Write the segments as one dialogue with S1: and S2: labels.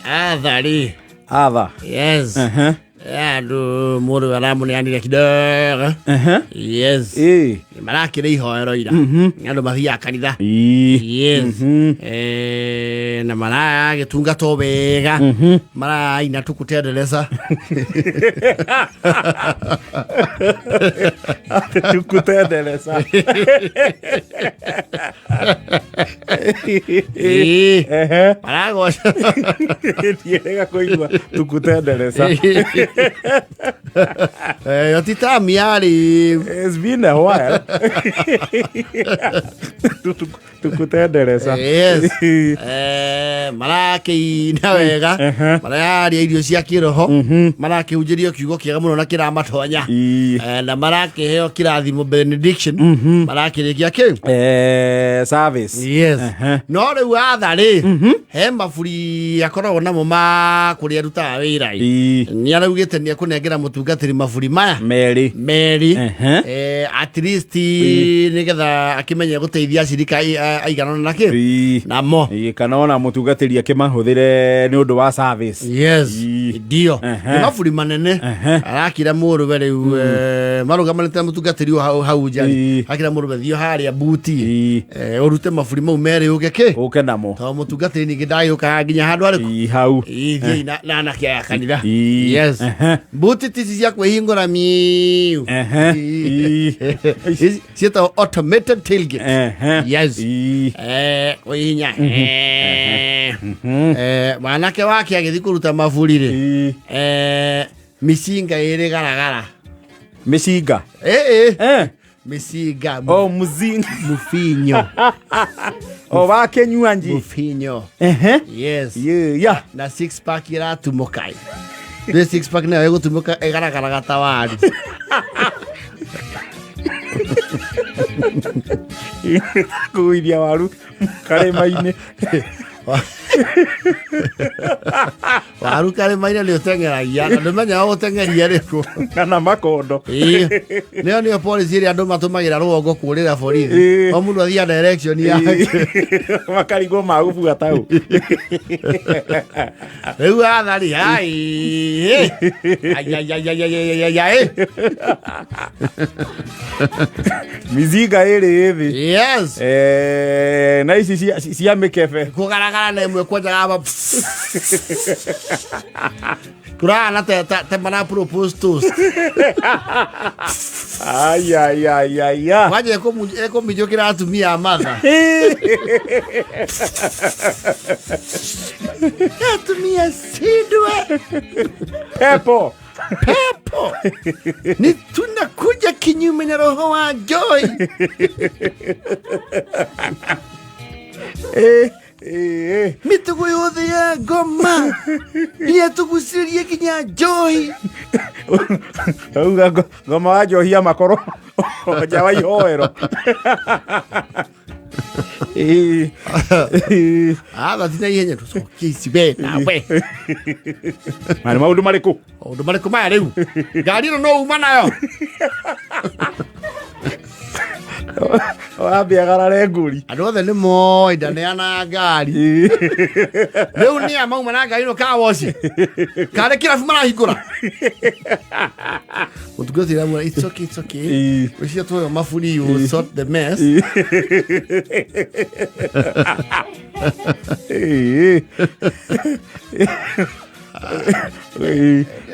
S1: Athari.
S2: Atha.
S1: Yes.
S2: Ehe.
S1: Andũ mũndũ aramũneanire kidogo.
S2: Ehe.
S1: Yes.
S2: Ĩ.
S1: Marakĩrĩ ihoero ira. Nĩ andũ mathiaga kanitha.
S2: Ĩ.
S1: Yes. Na maragĩtungatwo wega. Maraina tukutendereza.
S2: Tukutendereza.
S1: Ĩ.
S2: Ehe.
S1: Maragoca.
S2: Ndiĩrĩga kũigua tukutendereza.
S1: Yo ti tamu yarĩ.
S2: It's been a while. Tukutendereza.
S1: Yes. Marakĩina wega, mararia irio cia kĩroho, marakĩhunjĩrio kiugo kĩega mũno na kĩramatonya.
S2: Ĩ.
S1: Na marakĩheo kĩrathimo, benediction, marakĩrĩkia kĩu.
S2: Service.
S1: Yes. No rĩu atharĩ he maburi akoragwo namo ma kũrĩa arutaga wĩra ĩ. Nĩ araugĩte nĩ ekũnengera mũtungatĩri maburi maya
S2: Merĩ.
S1: Merĩ. At least nĩgetha akĩmenye gũteithia acirika aiganana na kĩ namo.
S2: Ĩ, kana ona mũtungatĩri akĩmahũthĩre nĩ ũndũ wa service.
S1: Yes. Ndio. Nĩ maburi manene. Arakira mũrũwe rĩu, marũgamanĩte na mũtungatĩri o hau hau nja. Akira mũrũwe, thiĩ harĩa buti, ũrute maburi mau merĩ ũke kĩ
S2: ũke namo.
S1: Tondũ mũtungatĩri ningĩ ndagĩũkaga nginya handũ arĩkũ.
S2: Ĩ, hau.
S1: Ithiĩ na anake aya kanitha.
S2: Ĩ.
S1: Yes. Buti tici cia kwĩhingũra miu.
S2: Ĩ.
S1: Ici ciĩtagwo automated tailgate. Yes.
S2: Ĩ.
S1: Kwĩhihinya. Mwanake wake agĩthiĩ kũruta maburi rĩ,
S2: Ĩ.
S1: Mĩcinga ĩrĩ garagara.
S2: Mĩcinga.
S1: Ĩĩ. Mĩcinga.
S2: Oh, muzinga.
S1: Mũbinyo.
S2: O wakĩnyua nji.
S1: Mũbinyo. Yes.
S2: Yeah.
S1: Na six pack ĩratumũka ĩ. Nĩ six pack nayo ĩgũtumũka ĩgaragaraga ta waru.
S2: Kũgũithia waru karĩma-inĩ.
S1: Waru karĩma-inĩ nĩ ũteng'eragia na ndũmenyaga ũteng'eria rĩkũ.
S2: Kana makondo.
S1: Ĩĩ. Nĩyo policy ĩrĩa andũ matũmagĩra rũgongo kũrĩra borithi. O mũndũ athiaga direction yake.
S2: Makarigwo magũbuata ũ.
S1: Rĩu athari ai ai.
S2: Mizinga ĩrĩ ĩthĩ.
S1: Yes.
S2: Na ici cia mĩkebe.
S1: Kũgaragara na ĩmwe kwanja gaba kũrahana ta mara propose toast.
S2: Ayayayaya.
S1: Kwanja ĩkũminjũkĩra atumia a matha, atumia sindwe.
S2: Pepo.
S1: Pepo ni tunakuja kinyume na roho wa joy.
S2: Eh.
S1: Mĩtugo yothe ya ngoma nĩyatũgucĩrĩria nginya njohi.
S2: Auga ngoma wa njohi ya makoro nja wa ihoero. Eh.
S1: Atha tina ihenya tũcokie ici we nawe.
S2: Maya nĩ maũndũ marĩkũ?
S1: Maũndũ marĩkũ maya rĩu? Ngari ĩno no uma nayo.
S2: Wambe agarare ngũri.
S1: Andũ othe nĩ moĩ ndaneana ngari. Rĩu nĩ a mauma na ngari ĩno kawoci karĩ kĩrabu marahingũra mũtungatĩri amwĩra, "It's okay, it's okay." Ũcio tuoyo maburi, you will sort the mess.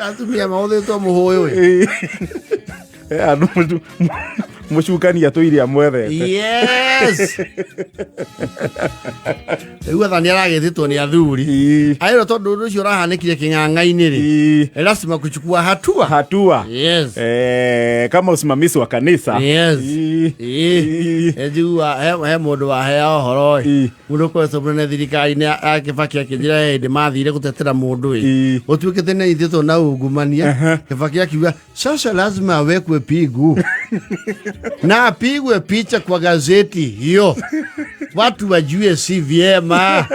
S1: Atumia mahũthĩtwo mũhũyũ ĩ.
S2: Andũ mũcukani atũire amwethete.
S1: Yes, rĩu athani aragĩtĩtwo nĩ athuri. Aĩrwo tondũ ũndũ ũcio ũrahanĩkire kĩng'ang'a-inĩ rĩ, lazima kuchukua hatua.
S2: Hatua.
S1: Yes.
S2: Kama usimamizi wa kanisa.
S1: Yes.
S2: Ĩ.
S1: Njigua he mũndũ wahea ũhoro ĩ. Mũndũ ũkoretwo mũnene thirikari-inĩ ya Kĩbaki akĩnjĩra he hĩndĩ mathire gũtetera mũndũ ĩ, gũtuĩkĩte nĩ anyitĩtwo na ungumania. Kĩbaki akiuga, "Sasa lazima awekwe pigu na apigwe picha kwa gazeti hiyo, watu wajue si vyema."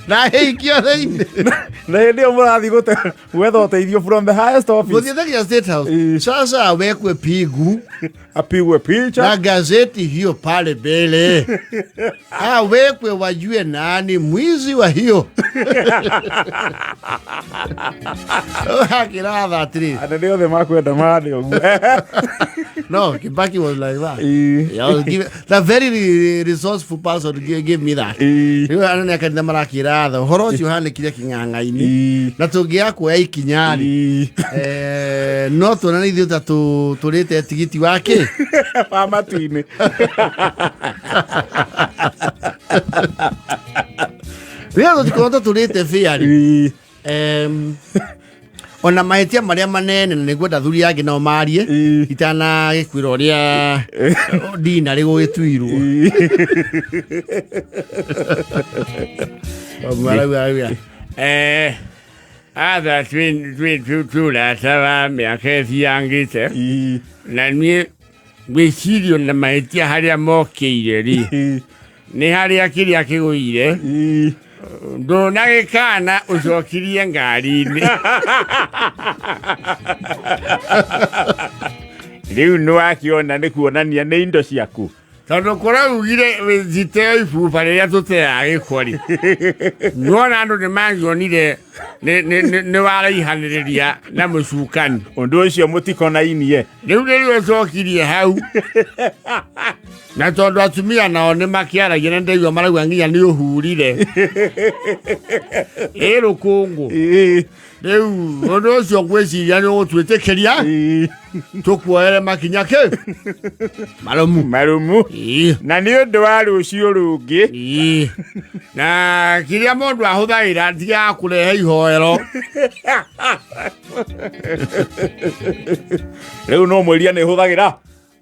S1: Na hĩikio thĩinĩ.
S2: Na hĩndĩ ĩyo mũrathiĩ gwetha ũteithio from the highest office.
S1: Gũthiĩte nginya State House. Sasa awekwe pigu
S2: Apigwe picha.
S1: Na gazeti hiyo pale mbele, awekwe wajue nani mwizi wa hiyo. Akiratha atĩrĩ.
S2: Anene othe makwenda marĩ ũguo.
S1: No, Kibaki was like that. Yeah, I was given, the very resourceful person gave me that. Rĩu anene a kanitha marakĩratha ũhoro ũcio ũhanĩkire kĩng'ang'a-inĩ na tũngĩaga kuoya ikinya rĩ, no tuonane ithuĩ ta tũrĩte tigiti wa kĩ.
S2: Wa matu-inĩ.
S1: Rĩrĩa tũtikorwo ta tũrĩte bĩa rĩ, ona mahĩtia marĩa manene, na nĩguo athuri angĩ nao marie itanagĩkwĩra ũrĩa ndina rĩgũgĩtuirwo. Marauga
S3: Atha twĩ ũrata wa mĩaka ĩthiangĩte na niĩ gwĩcirio na mahĩtia harĩa mokĩire rĩ, nĩ harĩa kĩrĩa kĩgũire ndũnagĩkana ũcokirie ngari-inĩ.
S2: Rĩu nĩ wakĩona nĩ kuonania nĩ indo ciaku.
S3: Tondũ kũraugire citeo ibuba rĩrĩa tũteaga gĩko rĩ, nĩwona andũ nĩ mangĩonire nĩ waraihanĩrĩria na mũcukani.
S2: Ũndũ ũcio mũtikonainie.
S3: Rĩu rĩrĩa ũcokirie hau, na tondũ atumia nao nĩ makĩaragia na ndaigua marauga nginya nĩ ũhurire ĩ rũkũngũ. Rĩu ũndũ ũcio ngwĩciria nĩ ũgũtwĩtĩkĩria tũkuoere makinya kĩ marũmu.
S2: Marũmu. Na nĩ ũndũ wa rũciũ rũngĩ.
S3: Na kĩrĩa mũndũ ahũthagĩra tiga kũrehe ihoero.
S2: Rĩu no mwĩria nĩ hũthagĩra.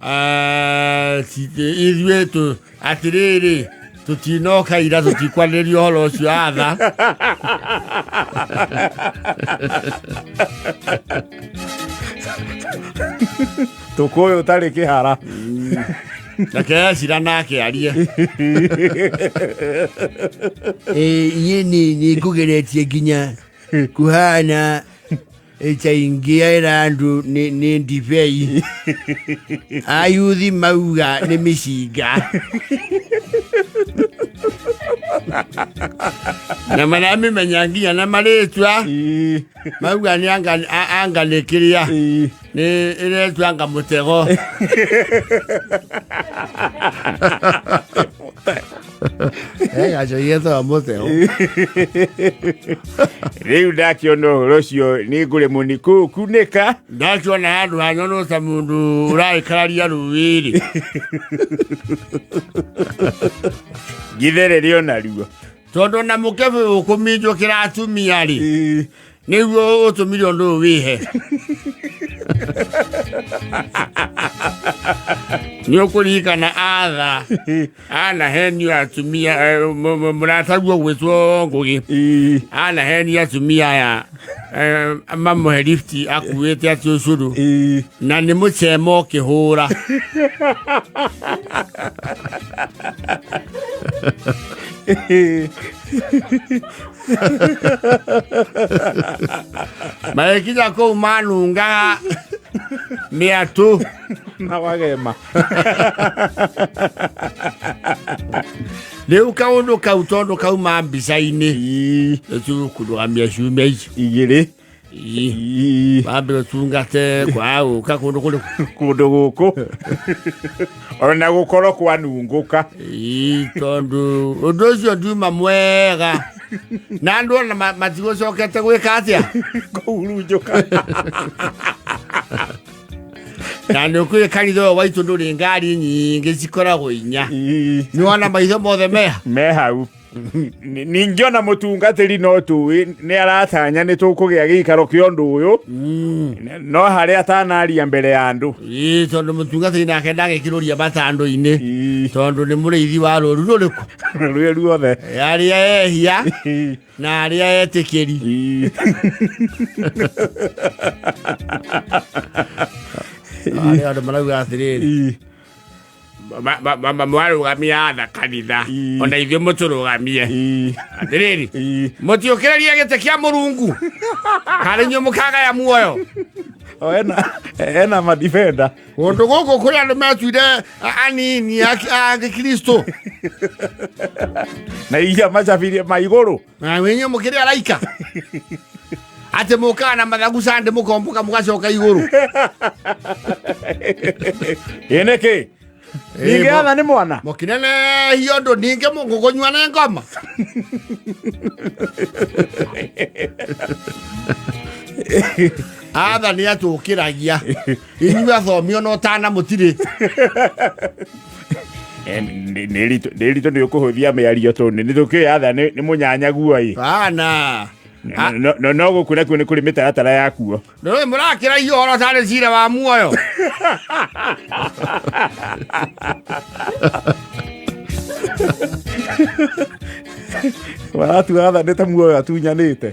S3: Ah, ithuĩ tũ atĩrĩrĩ, tũtinoka ira tũtikwarĩrĩria ũhoro ũcio atha.
S2: Tũkũyũ ũtarĩ kĩhara.
S3: Reke Ecira nake arie.
S1: Iĩ nĩ ngũgeretie nginya kuhana ta ingĩera andũ nĩ ndibei, ayuthi mauga nĩ mĩcinga.
S3: Na maramĩmenya nginya na marĩtwa. Mauga nĩ anga nĩ kĩrĩa nĩ ĩretwo anga mũtego.
S1: Gacoigetwo mũtego.
S2: Rĩu ndakĩona ũhoro ũcio nĩ ngũremwo nĩ kũũkunĩka.
S3: Ndakiona handũ hanyonwo ta mũndũ ũragĩkararia rũĩ-rĩ.
S2: Ngitherere onaruo.
S3: Tondũ na mũkebe ũkũminjũkĩra atumia rĩ, nĩguo ũtũmire ũndũ ũyũ wĩhe nĩ ũkũririkana atha anahenio atumia, mũrataguo gwĩtwo Ngũgĩ anahenio atumia aya, mamũhe lifti akuĩte atĩ ũcũrũ na nĩ mũcemo ũkĩhũra. Magĩkinya kũu manungaga mĩatũ.
S2: Na wagema.
S3: Rĩu kaũndũ kau tondũ kauma mbica-inĩ, tũkũrũgamia ciumia icio
S2: igĩrĩ.
S3: Wambe ũtungate kwaga gũka kũndũ kũrĩkũ.
S2: Kũndũ gũkũ ona gũkorwo kwanungũka.
S3: Ĩĩ, tondũ ũndũ ũcio nduma mwega na andũ ona matigũcokete gwĩka atĩa.
S2: Kũhurunjũka.
S3: Na nĩ ũkũĩ kanitha ũyũ waitũ ndũrĩ ngari nyingĩ, cikoragwo inya. Nĩ wona maitho mothe meha.
S2: Me hau. Ningĩ ona mũtungatĩri no tũĩ nĩ aratanya nĩ tũkũgĩa gĩikaro kĩa ũndũ ũyũ, no harĩa atanaria mbere ya andũ.
S3: Ĩĩ, tondũ mũtungatĩri nake ndagĩkĩrũria matandũ-inĩ, tondũ nĩ mũrĩithi wa rũru rũrĩkũ?
S2: Rwĩ ruothe.
S3: Arĩa ehia na arĩa etĩkĩri. Arĩa andũ marauga atĩrĩrĩ, Mwarũgamia atha kanitha.
S2: Ii.
S3: Ona ithuĩ mũtũrũgamie.
S2: Ii.
S3: Atĩrĩrĩ.
S2: Ii.
S3: Mũtiũkĩrĩrie gĩtĩ kĩa Mũrungu. Kana inyuĩ mũkagaya muoyo.
S2: O ena madifenda.
S1: Kũndũ gũkũ kũrĩ andũ metuire anini a gĩkristo.
S2: Na iria macabirie ma igũrũ.
S1: Na inyuĩ mũkĩrĩ araika. Atĩ mũkaga na mathagu sande mũkombũka mũgacoka igũrũ.
S2: Ĩ nĩkĩ? Ningĩ atha nĩ mwana.
S1: Mũkĩnenehio ũndũ ningĩ mũkũnyua nĩ ngoma. Atha nĩ atũkĩragia. Inyuĩ athomi ona ũtana mũtirĩ.
S2: Nĩ ritũ nĩ ũkũhũthia mĩario tondũ nĩ tũkĩũĩ atha nĩ mũnyanyaguo ĩ.
S1: Bana.
S2: No gũkũ nakuo nĩ kũrĩ mĩtaratara yakuo.
S1: Nĩ mũrakĩragia ũhoro tarĩ cira wa muoyo.
S2: Maratua atha nĩ ta muoyo atunyanĩte.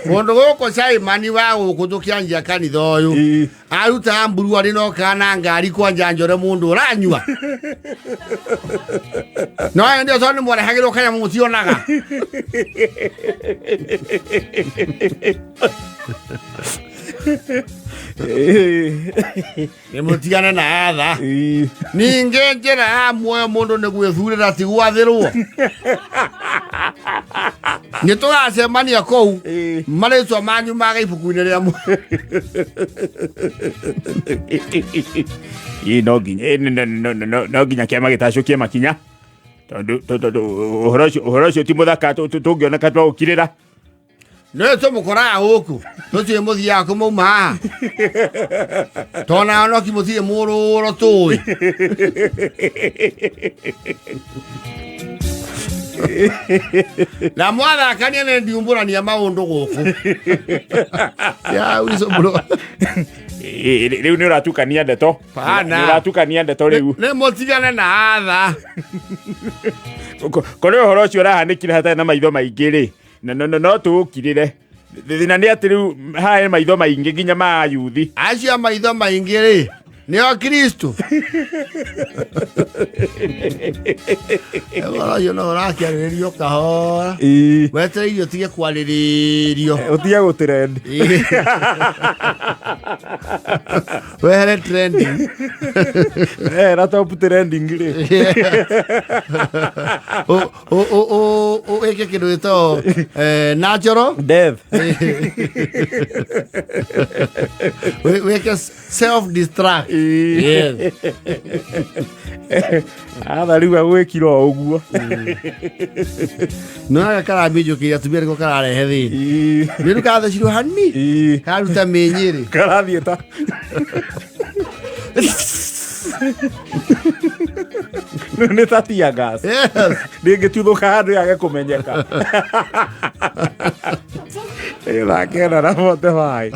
S1: Kũndũ gũkũ Caimani wa gũkũ tũkĩanjia kanitha ũyũ.
S2: Ii.
S1: Aruta mburu arĩ no kana ngari kwanja njore mũndũ ũranyua. No ĩyo ndio tondũ nĩ mwarehagĩrwo kanyamũ mũtionaga. Nĩ mũtigane na atha.
S2: Ii.
S1: Ningĩ njĩra ya muoyo mũndũ nĩ gwĩthurĩra ti gwathĩrwo. Nĩ tũgacemania kũu.
S2: Ii.
S1: Marĩtwa manyu maga ibuku-inĩ rĩa muoyo.
S2: Ii no nginya no nginya kĩama gĩtacũkie makinya tondũ ũhoro ũcio ti mũthaka tũngĩoneka twaũkirĩra.
S1: Nĩ tũmũkoraga gũkũ tũtirĩ mũthiaga kũmauma haha tona onoki mũtirĩ mũrũro tũĩ. Na mwathakania nĩ ndiumbũrania maũndũ gũkũ. Ya wico mũno.
S2: Rĩu nĩ ũratukania ndeto.
S1: Pana.
S2: Nĩ ũratukania ndeto rĩu.
S1: Nĩ mũtigane na atha.
S2: Korwo ũhoro ũcio ũrahanĩkire hatarĩ na maitho maingĩ rĩ, no tũũkirĩre. Thĩna nĩ atĩ rĩu haha maitho maingĩ nginya ma ayuthi.
S1: Acio maitho maingĩ rĩ nĩo Kristo. Ũhoro ũcio no ũrakĩarĩrĩrio kahora. Wetereire ũtige kwarĩrĩrio.
S2: Ũtige gũtrend.
S1: Wehere trending.
S2: Era top trending rĩ.
S1: Wĩke kĩndũ gĩtagwo natural.
S2: Death.
S1: Wĩke self destruct. Yes.
S2: Atha rĩu agwĩkira o ũguo.
S1: Nĩonaga karaminjũkĩria atumia nĩko kararehe thĩna. Nĩ kathecirwo hani karuta mĩnyĩrĩ.
S2: Karathiĩ ta nĩ ta tear gas.
S1: Yes.
S2: Rĩngĩtuthũka handũ yage kũmenyeka. Ĩthakena na mote maĩ.